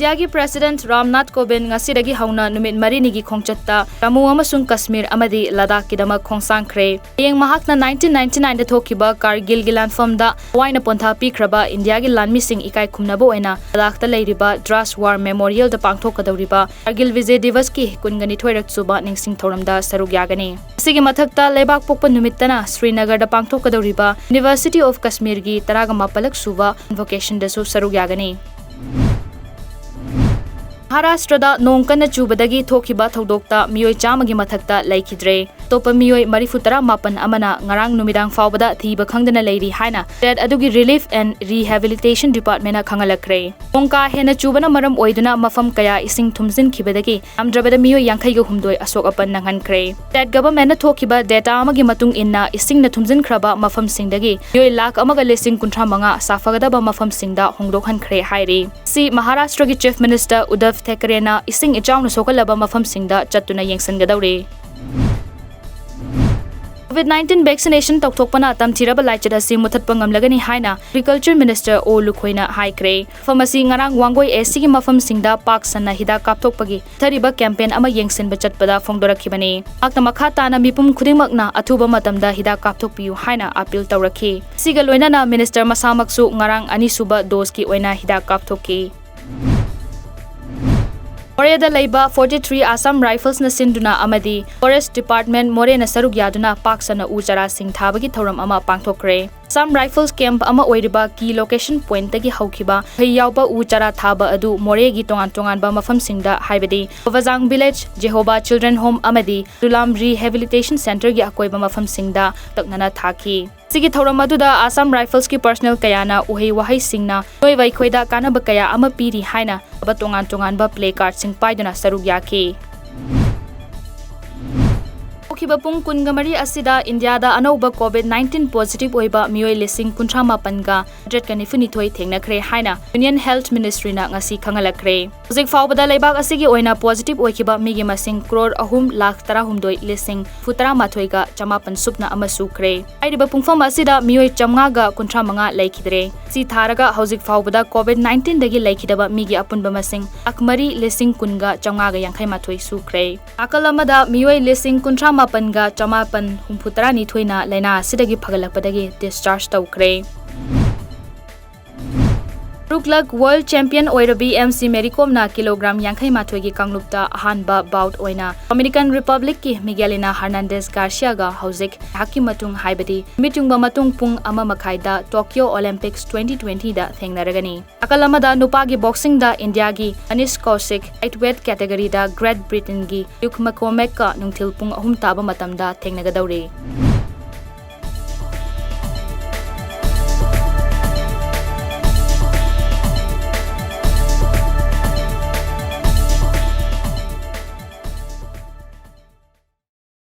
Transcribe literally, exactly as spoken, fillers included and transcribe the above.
ꯏꯟꯗꯤꯌꯥꯒꯤ President ꯔꯥꯝꯅꯥꯊ ꯀꯣꯕꯤꯟꯗ ꯉꯁꯤꯗꯒꯤ ꯍꯧꯅ ꯅꯨꯃꯤꯠ ꯃꯔꯤꯅꯤꯒꯤ ꯈꯣꯡꯆꯠꯇ ꯖꯝꯃꯨ ꯑꯃꯁꯨꯡ ꯀꯁꯃꯤꯔ ꯑꯃꯗꯤ ꯂꯗꯥꯈꯀꯤꯗꯃꯛ ꯈꯣꯡꯁꯥꯟꯈ꯭ꯔꯦ꯫ ꯍꯌꯦꯡ ꯃꯍꯥꯛꯅ nineteen ninety-nine ꯗ ꯊꯣꯛꯈꯤꯕ ꯀꯥꯔꯒꯤꯜꯒꯤ ꯂꯥꯟꯐꯝꯗ ꯊꯋꯥꯏꯅ ꯄꯣꯟꯊꯥ ꯄꯤꯈ꯭ꯔꯕ ꯏꯟꯗꯤꯌꯥꯒꯤ ꯂꯥꯟꯃꯤꯁꯤꯡ ꯏꯀꯥꯏ ꯈꯨꯝꯅꯕ ꯑꯣꯏꯅ ꯂꯗꯥꯈꯇ ꯂꯩꯔꯤꯕ ꯗ꯭ꯔꯥꯁ ꯋꯥꯔ ꯃꯦꯃꯣꯔꯤꯌꯦꯜꯗ ꯄꯥꯡꯊꯣꯛꯀꯗꯧꯔꯤꯕ ꯀꯥꯔꯒꯤꯜ ꯕꯤꯖꯦ ꯗꯤꯕꯁꯀꯤ ꯀꯨꯟꯒ ꯅꯤꯊꯣꯏꯔꯛ ꯁꯨꯕ ꯅꯤꯡꯁꯤꯡ ꯊꯧꯔꯝꯗ ꯁꯔꯨꯛ ꯌꯥꯒꯅꯤ꯫ ꯑꯁꯤꯒꯤ ꯃꯊꯛꯇ ꯂꯩꯕꯥꯛ ꯄꯣꯛꯄ ꯅꯨꯃꯤꯠꯇꯅ ꯁ꯭ꯔꯤꯅꯒꯔꯗ ꯄꯥꯡꯊꯣꯛꯀꯗꯧꯔꯤꯕ University of ꯀꯁꯃꯤꯔꯒꯤ ꯇꯔꯥꯒ ꯃꯥꯄꯜꯂꯛ ꯁꯨꯕ Convocation ꯗꯁꯨ ꯁꯔꯨꯛ ꯌꯥꯒꯅꯤ꯫ ꯃꯍꯥꯔꯥꯁꯇ꯭ꯔꯗ ꯅꯣꯡ ꯀꯟꯅ ꯆꯨꯕꯗꯒꯤ ꯊꯣꯛꯈꯤꯕ ꯊꯧꯗꯣꯛꯇ ꯃꯤꯑꯣꯏ ꯆꯥꯝꯃꯒꯤ ꯃꯊꯛꯇ ꯂꯩꯈꯤꯗ꯭ꯔꯦ꯫ ꯑꯇꯣꯞꯄ ꯃꯤꯑꯣꯏ ꯃꯔꯤꯐꯨ ꯇꯔꯥ ꯃꯥꯄꯟ ꯑꯃꯅ ꯉꯔꯥꯡ ꯅꯨꯃꯤꯗꯥꯡ ꯐꯥꯎꯕꯗ ꯊꯤꯕ ꯈꯪꯗꯅ ꯂꯩꯔꯤ ꯍꯥꯏꯅ state ꯑꯗꯨꯒꯤ Relief and Rehabilitation Department ꯅ ꯈꯪꯍꯜꯂꯛꯈ꯭ꯔꯦ꯫ ꯅꯣꯡ ꯀꯥ ꯍꯦꯟꯅ ꯆꯨꯕꯅ ꯃꯔꯝ ꯑꯣꯏꯗꯨꯅ ꯃꯐꯝ ꯀꯌꯥ ꯏꯁꯤꯡ ꯊꯨꯝꯖꯤꯟꯈꯤꯕꯗꯒꯤ ꯌꯥꯝꯗ꯭ꯔꯕꯗ ꯃꯤꯑꯣꯏ ꯌꯥꯡꯈꯩꯒ ꯍꯨꯝꯗꯣꯏ ꯑꯁꯣꯛ ꯑꯄꯟ ꯅꯪꯍꯟꯈ꯭ꯔꯦ꯫ State government ꯅ ꯊꯣꯛꯈꯤꯕ data ꯑꯃꯒꯤ ꯃꯇꯨꯡ ꯏꯟꯅ, ꯏꯁꯤꯡꯅ ꯊꯨꯝꯖꯤꯟꯈ꯭ꯔꯕ ꯃꯐꯝꯁꯤꯡꯗꯒꯤ ꯃꯤꯑꯣꯏ ꯂꯥꯈ ꯑꯃꯒ ꯂꯤꯁꯤꯡ ꯀꯨꯟꯊ꯭ꯔꯥ ꯃꯉꯥ ꯁꯥꯐꯒꯗꯕ ꯃꯐꯝꯁꯤꯡꯗ ꯍꯣꯡꯗꯣꯛꯍꯟꯈ꯭ꯔꯦ ꯍꯥꯏꯔꯤ꯫ ꯁꯤ ꯃꯍꯥꯔꯥꯁꯇ꯭ꯔꯒꯤ Chief Minister ꯎꯗꯙꯕ ꯊꯥꯀꯔꯦꯅ ꯏꯁꯤꯡ ꯏꯆꯥꯎꯅ ꯁꯣꯛꯍꯜꯂꯕ ꯃꯐꯝꯁꯤꯡꯗ ꯆꯠꯇꯨꯅ ꯌꯦꯡꯁꯤꯟꯒꯗꯧꯔꯤ꯫ COVID nineteen vaccination ꯇꯧꯊꯣꯛꯄꯅ ꯇꯝꯊꯤꯔꯕ ꯂꯥꯏꯆꯠ ꯑꯁꯤ ꯃꯨꯊꯠꯄ ꯉꯝꯂꯒꯅꯤ ꯍꯥꯏꯅ Agriculture Minister ꯑꯣ ꯂꯨꯈꯣꯏꯅ ꯍꯥꯏꯈ꯭ꯔꯦ꯫ ꯃꯐꯝ ꯑꯁꯤ ꯉꯔꯥꯡ ꯋꯥꯡꯒꯣꯏ ꯑꯦꯁ ꯁꯤꯒꯤ ꯃꯐꯝꯁꯤꯡꯗ ꯄꯥꯛ ꯁꯟꯅ ꯍꯤꯗꯥꯛ ꯀꯥꯞꯊꯣꯛꯄꯒꯤ ꯆꯠꯊꯔꯤꯕ campaign ꯑꯃ ꯌꯦꯡꯁꯤꯟꯕ ꯆꯠꯄꯗ ꯐꯣꯡꯗꯣꯔꯛꯈꯤꯕꯅꯤ꯫ ꯃꯍꯥꯛꯅ ꯃꯈꯥ ꯇꯥꯅ ꯃꯤꯄꯨꯝ ꯈꯨꯗꯤꯡꯃꯛꯅ ꯑꯊꯨꯕ ꯃꯇꯝꯗ ꯍꯤꯗꯥꯛ ꯀꯥꯞꯊꯣꯛꯄꯤꯌꯨ ꯍꯥꯏꯅ appeal ꯇꯧꯔꯛꯈꯤ꯫ ꯁꯤꯒ ꯂꯣꯏꯅꯅ Minister ꯃꯁꯥꯃꯛꯁꯨ ꯉꯔꯥꯡ ꯑꯅꯤꯁꯨꯕ dose ꯀꯤ ꯑꯣꯏꯅ ꯍꯤꯗꯥꯛ ꯀꯥꯞꯊꯣꯛꯈꯤ꯫ ꯃꯣꯔꯦꯗ ꯂꯩꯕ forty three Assam Rifles ꯅ ꯁꯤꯟꯗꯨꯅ ꯑꯃꯗꯤ Forest Department ꯃꯣꯔꯦꯅ ꯁꯔꯨꯛ ꯌꯥꯗꯨꯅ ꯄꯥꯛ ꯁꯟꯅ ꯎ ꯆꯥꯔꯥꯁꯤꯡ ꯊꯥꯕꯒꯤ ꯊꯧꯔꯝ ꯑꯃ ꯄꯥꯡꯊꯣꯛꯈ꯭ꯔꯦ꯫ Assam Rifles camp ꯑꯃ ꯑꯣꯏꯔꯤꯕ Key Location Point ꯇꯒꯤ ꯍꯧꯈꯤꯕ ꯎꯍꯩ ꯌꯥꯎꯕ ꯎ ꯆꯥꯔꯥ ꯊꯥꯕ ꯑꯗꯨ ꯃꯣꯔꯦꯒꯤ ꯇꯣꯉꯥꯟ ꯇꯣꯉꯥꯟꯕ ꯃꯐꯝꯁꯤꯡꯗ, ꯍꯥꯏꯕꯗꯤ ꯕꯣꯕꯥꯖꯥꯡ Village, Jehovah Children Home ꯑꯃꯗꯤ ꯇꯨꯂꯥꯝ Rehabilitation Centre ꯒꯤ ꯑꯀꯣꯏꯕ ꯃꯐꯝꯁꯤꯡꯗ ꯄꯥꯛꯇꯛꯅꯅ ꯊꯥꯈꯤ꯫ ꯁꯤꯒꯤ ꯊꯧꯔꯝ ꯑꯗꯨꯗ Assam Rifles ꯀꯤ personnel ꯀꯌꯥꯅ ꯎꯍꯩ ꯋꯥꯍꯩꯁꯤꯡꯅ ꯃꯤꯑꯣꯏꯕ ꯑꯩꯈꯣꯏꯗ ꯀꯥꯟꯅꯕ ꯀꯌꯥ ꯑꯃ ꯄꯤꯔꯤ ꯍꯥꯏꯅ ꯇꯣꯉꯥꯟ ꯇꯣꯉꯥꯟꯕ placard ꯁꯤꯡ ꯄꯥꯏꯗꯨꯅ ꯁꯔꯨꯛ ꯌꯥꯈꯤ꯫ ꯍꯧꯈꯤꯕ ꯄꯨꯡ ꯀꯨꯟꯒ ꯃꯔꯤ ꯑꯁꯤꯗ ꯏꯟꯗꯤꯌꯥꯗ ꯑꯅꯧꯕ COVID nineteen positive ꯑꯣꯏꯕ ꯃꯤꯑꯣꯏ ꯂꯤꯁꯤꯡ ꯀꯨꯟꯊ꯭ꯔꯥ ꯃꯥꯄꯟꯒ ꯆꯥꯇ꯭ꯔꯦꯠꯀ ꯅꯤꯐꯨ ꯅꯤꯊꯣꯏ ꯊꯦꯡꯅꯈ꯭ꯔꯦ ꯍꯥꯏꯅ Union Health Ministryꯅ ꯉꯁꯤ ꯈꯪꯍꯜꯂꯛꯈ꯭ꯔꯦ꯫ ꯍꯧꯖꯤꯛ ꯐꯥꯎꯕꯗ ꯂꯩꯕꯥꯛ ꯑꯁꯤꯒꯤ ꯑꯣꯏꯅ positive ꯑꯣꯏꯈꯤꯕ ꯃꯤꯒꯤ ꯃꯁꯤꯡ ꯀ꯭ꯔꯣꯔ ꯑꯍꯨꯝ ꯂꯥꯈ ꯇꯔꯥꯍꯨꯝꯗꯣꯏ ꯂꯤꯁꯤꯡ ꯍꯨꯝꯐꯨ ꯇꯔꯥ ꯃꯥꯊꯣꯏꯒ ꯆꯃꯥꯄꯟ ꯁꯨꯞꯅ ꯑꯃ ꯁꯨꯈ꯭ꯔꯦ꯫ ꯍꯥꯏꯔꯤꯕ ꯄꯨꯡꯐꯝ ꯑꯁꯤꯗ ꯃꯤꯑꯣꯏ ꯆꯥꯝꯃꯉꯥꯒ ꯀꯨꯟꯊ꯭ꯔꯥ ꯃꯉꯥ ꯂꯩꯈꯤꯗ꯭ꯔꯦ꯫ ꯁꯤ ꯊꯥꯔꯒ ꯍꯧꯖꯤꯛ ꯐꯥꯎꯕꯗ COVID nineteenꯗꯒꯤ ꯂꯩꯈꯤꯗꯕ ꯃꯤꯒꯤ ꯑꯄꯨꯟꯕ ꯃꯁꯤꯡ ꯂꯥꯈ ꯃꯔꯤ ꯂꯤꯁꯤꯡ ꯀꯨꯟꯒ ꯆꯥꯝꯃꯉꯥꯒ ꯌꯥꯡꯈꯩ ꯃꯥꯊꯣꯏ ꯁꯨꯈ꯭ꯔꯦ꯫ ꯅꯥꯀꯜ ꯑꯃꯗ ꯃꯤꯑꯣꯏ ꯂꯤꯁꯤꯡ ꯀꯨꯟꯊ꯭ꯔꯥ ꯃꯥꯄꯟꯒ ꯆꯃꯥꯄꯟ ꯍꯨꯝꯐꯨ ꯇꯔꯥꯅꯤꯊꯣꯏꯅ ꯂꯥꯏꯅꯥ ꯑꯁꯤꯗꯒꯤ ꯐꯒꯠꯂꯛꯄꯗꯒꯤ discharge ꯇꯧꯈ꯭ꯔꯦ꯫ ꯇꯔꯨꯛꯂꯛ world champion ꯑꯣꯏꯔꯕꯤ MC ꯃꯦꯔꯤ ꯀꯣꯝꯅ ꯀꯤꯂꯣꯒ꯭ꯔꯥꯝ ꯌꯥꯡꯈꯩ ꯃꯥꯊꯣꯏꯒꯤ ꯀꯥꯡꯂꯨꯞꯇ ꯑꯍꯥꯟꯕ bout ꯑꯣꯏꯅ Dominican Republicꯀꯤ Miguelina Hernandez Garciaꯒ ꯍꯧꯖꯤꯛ ꯉꯥꯏꯍꯥꯛꯀꯤ ꯃꯇꯨꯡ, ꯍꯥꯏꯕꯗꯤ ꯅꯨꯃꯤꯠ ꯌꯨꯡꯕ ꯃꯇꯨꯡ ꯄꯨꯡ ꯑꯃ ꯃꯈꯥꯏꯗ Tokyo Olympics twenty twentyꯗ ꯊꯦꯡꯅꯔꯒꯅꯤ꯫ ꯅꯥꯀꯜ ꯑꯃꯗ ꯅꯨꯄꯥꯒꯤ boxingꯗ ꯏꯟꯗꯤꯌꯥꯒꯤ Manish Kaushik, lightweight categoryꯗ Great Britainꯒꯤ Luke McCormackꯀ ꯅꯨꯡꯊꯤꯜ ꯄꯨꯡ ꯑꯍꯨꯝ ꯇꯥꯕ ꯃꯇꯝꯗ ꯊꯦꯡꯅꯒꯗꯧꯔꯤ꯫